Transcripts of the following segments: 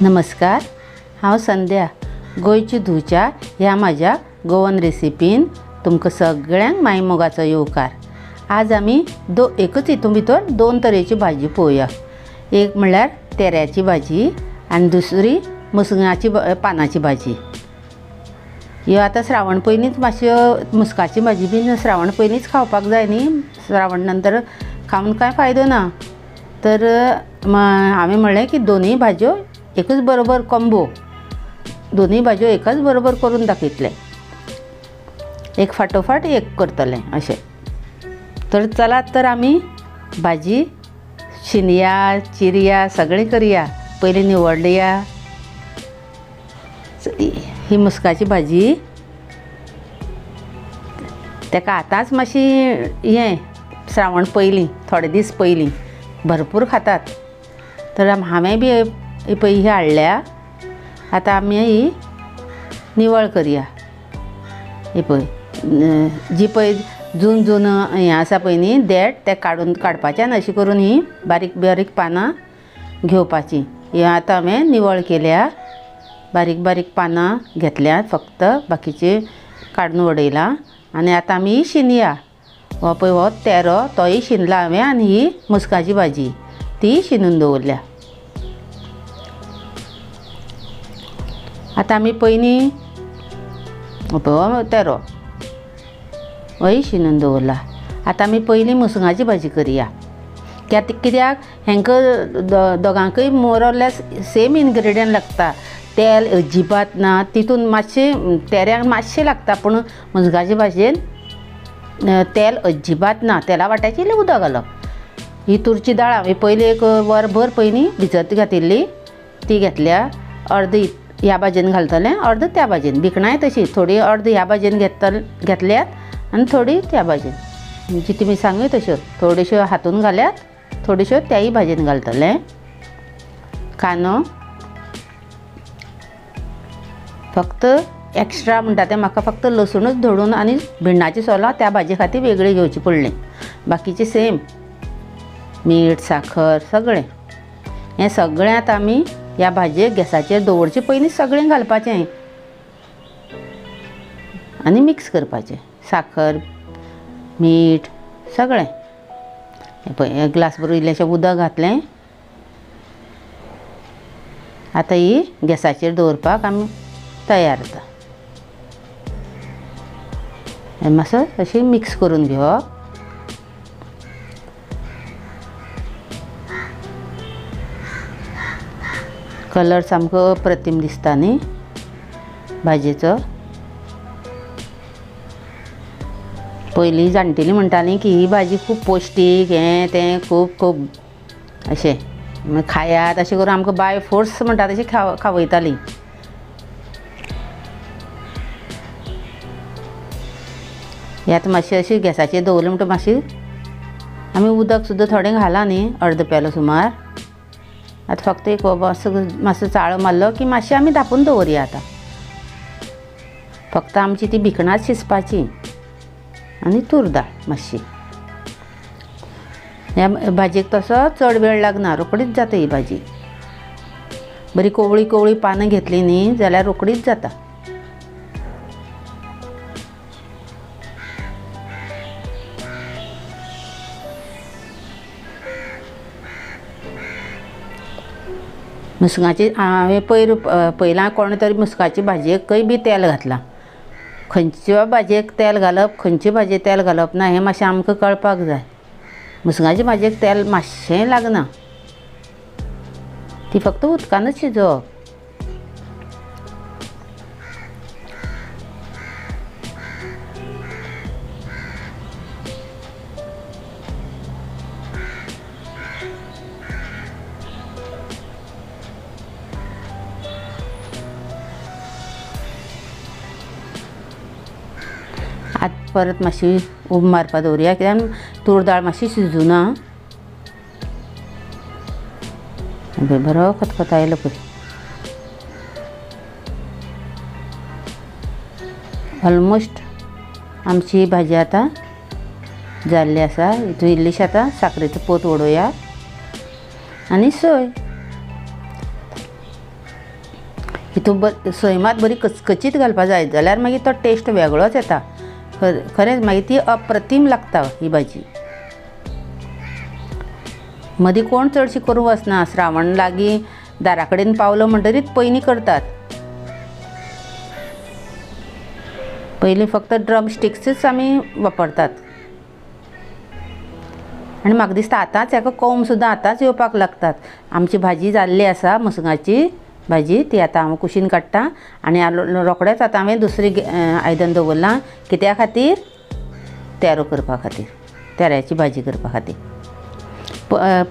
नमस्कार, हांव संध्या गोंयची धुवच्या ह्या म्हज्या गोवन रेसिपीन तुमकां सगळ्यांक मायमोगाचो येवकार. आज आमी एकच हितून भितर दोन तरेची भाजी पळोवया. एक म्हणल्यार तेऱ्याची भाजी आनी दुसरी मुसगाची पानाची भाजी. ह्यो आतां श्रावण पयलींच मातश्यो मुसगाची भाजी बीन श्रावण पयलींच खावपाक जाय न्ही, श्रावण नंतर खावन कांय फायदो ना. तर हांवें म्हणलें की दोनूय भाजयो एकच बरोबर कॉम्बो, दोनूय भाजयो एकच बरोबर करून दाखयतलें, एक फाटोफाट एक करतलें अशें. तर चलात तर आमी भाजी शिनया चिरया सगळें करया. पयलीं निवडया ही मुसगाची भाजी. ताका आतांच मातशी हें श्रावण पयलीं थोडे दीस पयलीं भरपूर खातात. तर हांवें बी पळय ही हाडल्या. आतां आमी ही निवळ करया. ही पळय जी पळय जून जून हें आसा पळय न्ही देठ, तें काडून काडपाचें आनी अशें करून ही बारीक बारीक पानां घेवपाचीं. ही आतां हांवें निवळ केल्या, बारीक बारीक पानां घेतल्यात फक्त, बाकीची काडून उडयलां. आनी आतां आमी शिनया. हो पळय हो तेरो तोय शिनला हांवें, आनी ही मुसगाची भाजी ती शिनून दवरल्या. आतां आमी पयलीं हो पळय हो तेरो होय शिनून दवरला. आतां आमी पयलीं मुसगाची भाजी करया. कित्याक हेंकां दोगांकय more or less same ingredient लागता. तेल अजिबात ना तितून, मातशें तेऱ्यांक मातशें लागता, पूण मुसगाचे भाजयेन तेल अजिबात ना. तेला वाट्याचें इल्लें उदक घालप. ही तुरची दाळ हांवें पयलीं एक वरभर पयलीं भिजत घातिल्ली ती घेतल्या. अर्द ह्या भाजयेन घालतलें, अर्द त्या भाजयेन. भिकणांय तशी थोडी अर्द ह्या भाजयेन घेतल्यात आनी थोडी त्या भाजयेन. जी तुमी सांगूय तश्यो थोड्योश्यो हातून घाल्यात, थोड्योश्यो त्याय भाजयेन घालतलें. कांदो फक्त एक्स्ट्रा म्हणटा तें म्हाका फक्त लसुणूच धोडून आनी भिंडाची सोलां त्या भाजी खातीर वेगळी घेवची पडली. बाकीचे सेम मीठ साखर सगळें. हें सगळें आतां आमी ह्या भाजयेक गॅसाचेर दवरचे पयलीं सगळें घालपाचें आनी मिक्स करपाचें. साखर मीठ सगळें. हें पळय ग्लास भरून इल्लेंशें उदक घातलें. आतां ही गॅसाचेर दवरपाक आमी तयार जाता. हें मातसो अशी मिक्स करून घेवप. कलर सामको अप्रतीम दिसता न्ही भाजयेचो. पयलीं जाणटेलीं म्हणटालीं की ही भाजी खूब पौश्टीक, हें तें खूब खूब अशें खायात अशें करून आमकां बाय फोर्स म्हणटा तशें खावयतालीं. हें आतां मातशें अशें गॅसाचेर दवरलें म्हणटकच मातशी आमी उदक सुद्दां थोडें घालां न्ही, अर्द पेलो सुमार. आतां फक्त एक मातसो मातसो चाळो मारलो की मातशें आमी धांपून दवरया. आतां फक्त आमची ती भिकणांच शिजपाची आनी तूर दाळ मातशी. ह्या भाजयेक तसो चड वेळ लागना, रोखडीच जाता ही भाजी. बरी कोवळी कोवळी पानां घेतली न्ही जाल्यार रोखडीच जाता. मुसगाची हांवें पयर पयलां कोणें तरी मुसगाची भाजयेकय बी तेल घातलां. खंयच्या भाजयेक तेल घालप खंयचे भाजयेक तेल घालप ना हें मातशें आमकां कळपाक जाय. मुसगाचे भाजयेक तेल मातशेंय लागना, ती फक्त उदकानूच शिजोवप. आतां परत मातशी उब मारपा दवरया, कित्याक तूर दाळ मातशी शिजूना. बरो खतखतायलो पळय. ऑलमोस्ट आमची भाजी आतां जाल्ली आसा. हितून इल्लीशी आतां साकरेचो पोत उडोवया आनी सोय. हितून सोय मात बरी कचकचीत घालपा जाय जाल्यार मागीर तो टेस्ट वेगळोच येता. खरेंच मागीर ती अप्रतीम लागता ही भाजी. मदीं कोण चडशी करूंक वचना. श्रावण लागीं दारा कडेन पावलो म्हणटरीच पयलीं करतात. पयलीं फक्त ड्रम स्टिक्सूच आमी वापरतात. आनी म्हाका दिसता आतांच हेका कोंब सुद्दां आतांच येवपाक लागतात. आमची भाजी जाल्ली आसा मुसगांची भाजी, ती आतां हांव कुशीन काडटा आनी रोखडेंच आतां हांवें दुसरी आयदन दवरलां. कित्या खातीर? तेरो करपा खातीर, तेऱ्याची भाजी करपा खातीर.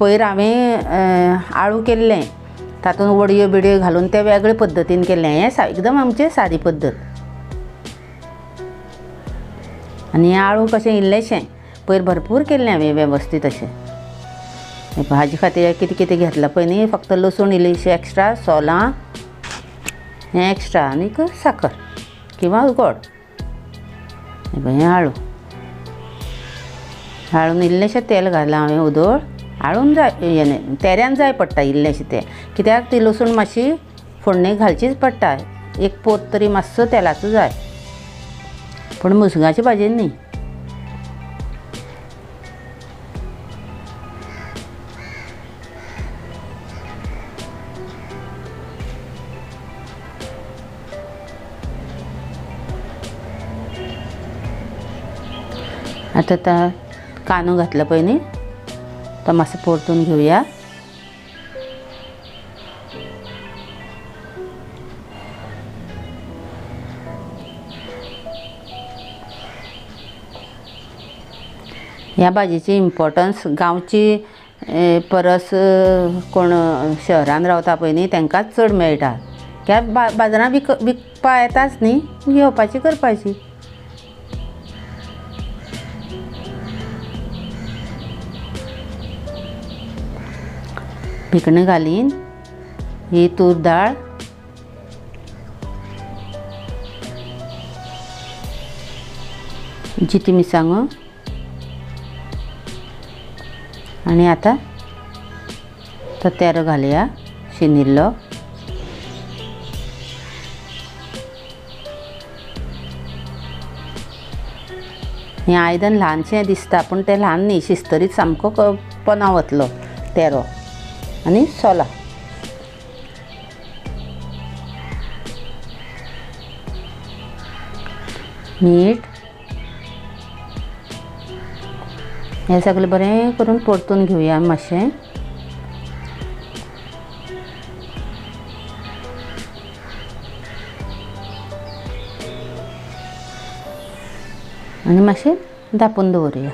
पयर हांवें आळू केल्लें, तातूंत वडयो बिडयो घालून तें वेगळे पद्दतीन केल्लें. हें एकदम आमचें सादी पद्दत. आनी हें आळू कशें इल्लेंशें पयर भरपूर केल्लें हांवें वेवस्थीत अशें. भाजी खातीर कितें कितें घेतलां पळय न्ही, फक्त लसूण इल्लीशी एक्स्ट्रा, सोलां हें एक्स्ट्रा, आनीक साकर किंवा गोड. हें आळू हाळून इल्लेंशें तेल घालां हांवें उदळ. हाळून जाय हें तेऱ्यान जाय पडटा इल्लेंशें तें, कित्याक ती लसूण मातशी फोडणेक घालचीच पडटा. एक पोत तरी मातसो तेलाचो जाय, पूण मुसगांची भाजी न्ही. आतां कांदो घातला पळय न्ही, तो मातसो परतून घेवया. ह्या भाजयेची इम्पोर्टन्स गांवची परस कोण शहरान रावता पळय न्ही तांकांच चड मेळटा. कित्याक बाजारांत विकपा येताच न्ही, घेवपाची करपाची. भिकणां घालीन ही तूर दाळ, जिती मिरसांगो, आनी आतां तो तेरो घालया शिनिल्लो. हें आयदन ल्हानशें दिसता पूण तें ल्हान न्ही, शिजतरीच सामको पोना वतलो तेरो. आनी सोलां. मीठ, हें सगळें बरें करून परतून घेवया मातशें. आनी मातशें धांपून दवरुया.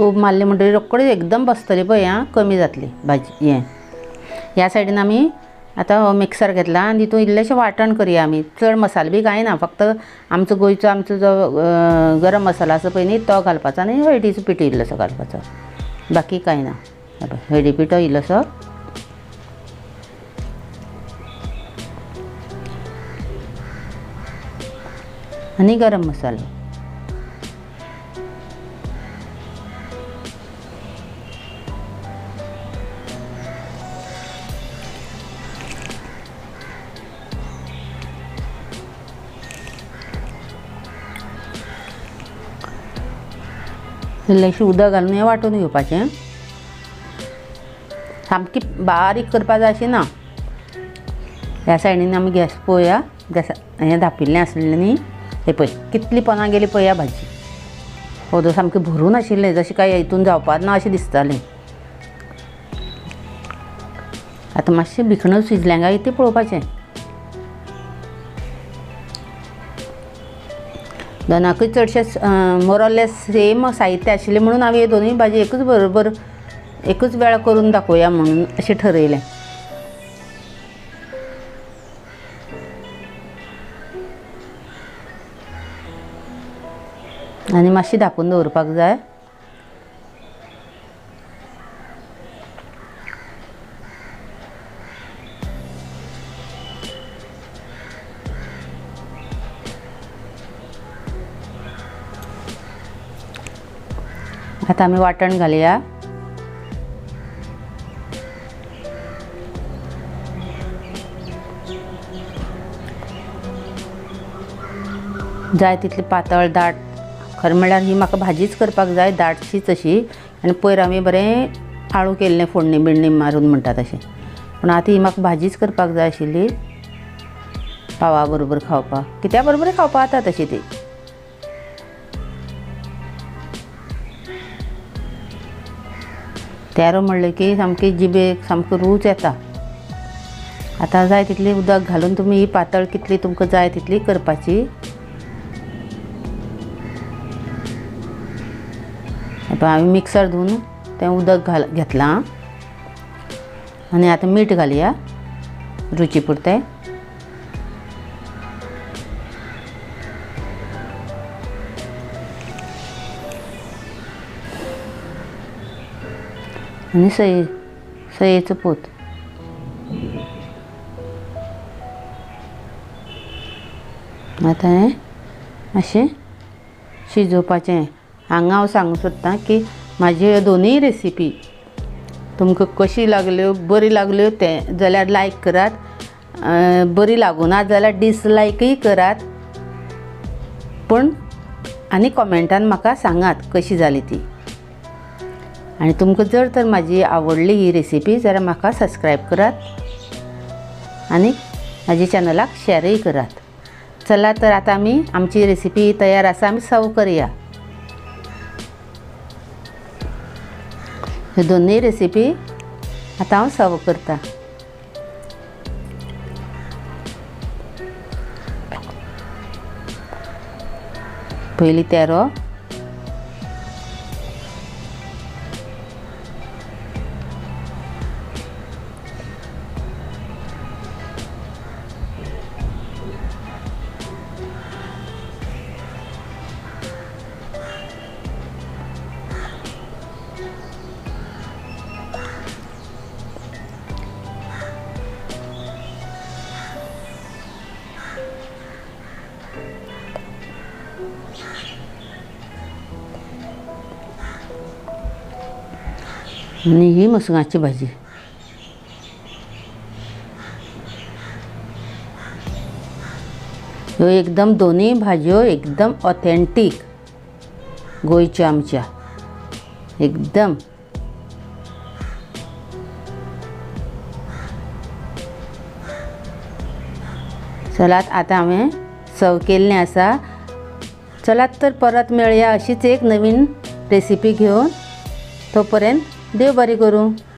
उब मारली म्हणटकीर रोखडी एकदम बसतली पळय आं, कमी जातली भाजी. हें ह्या सायडीन आमी आतां हो मिक्सर घेतला आनी तितून इल्लेशें वांटण करया आमी. चड मसालो बी कांय ना, फक्त आमचो गोंयचो आमचो जो गरम मसालो आसा पळय न्ही तो घालपाचो आनी हळदीचो पिठो इल्लोसो घालपाचो, बाकी कांय ना. हळदी पिठो इल्लोसो, आनी गरम मसालो. इल्लेशें उदक घालून हें वांटून घेवपाचें. सामकी बारीक करपा जाय अशें ना. ह्या सायडीन आमी गॅस पळोवया, गॅस हें धांपिल्लें आसलें न्ही, हें पळय कितली पोना गेली पळया भाजी. उदक सामकें भरून आशिल्लें, जशें काय हितून जावपाक ना अशें दिसतालें. आतां मातशें भिकणां शिजलें काय तें पळोवपाचें. दोनाकूय चडशें मोर ऑर लेस सेम साहित्य आशिल्लें म्हणून हांवें दोनूय भाजी एकूच बरोबर एकूच वेळा करून दाखोवया म्हणून अशें ठरयलें. आनी मातशी धांपून दवरपाक जाय. आतां आमी वांटण घालया. जाय तितली पातळ दाट. खरें म्हणल्यार ही म्हाका भाजीच करपाक जाय दाटशीच अशी. आनी पयर आमी बरें आळू केल्लें फोडणी बिडणी मारून म्हणटा तशें, पूण आतां ही म्हाका भाजीच करपाक जाय आशिल्ली पावा बरोबर खावपाक. कित्या बरोबर खावपाक जाता तशी ती. तेरो म्हणलें की सामकी जिबेक सामको रूच येता. आतां जाय तितली उदक घालून तुमी ही पातळ कितली तुमकां जाय तितली करपाची. हांवें मिक्सर धुवन तें उदक घेतलां आनी आतां मीठ घालया रुची पुरतें. आनी सयेचो पोत. आतां हें मातशें शिजोवपाचें. हांगा हांव सांगूंक सोदतां की म्हाज्यो ह्यो दोनूय रेसिपी तुमकां कशी लागल्यो, बरी लागल्यो तें जाल्यार लायक करात, बरी लागूना जाल्यार डिसलायकय करात, पूण आनी कॉमेंटान म्हाका सांगात कशी जाली ती. आनी तुमकां जर तर म्हाजी आवडली ही रेसिपी जाल्यार म्हाका सबस्क्रायब करात आनी म्हाज्या चॅनलाक शॅरय करात. चला तर आतां आमी आमची रेसिपी तयार आसा, आमी सर्व करया. ह्यो दोनूय रेसिपी आतां हांव सर्व करतां. पयलीं तेरो, आनी ही मसगांची भाजी. ह्यो एकदम दोनूय भाजयो एकदम ऑथेंटीक गोंयच्यो आमच्या एकदम. चलात आतां हांवें सर्व केल्लें आसा. चलात तर परत मेळया अशीच एक नवीन रेसिपी घेवन. तो पर्यंत देव बरें करूं.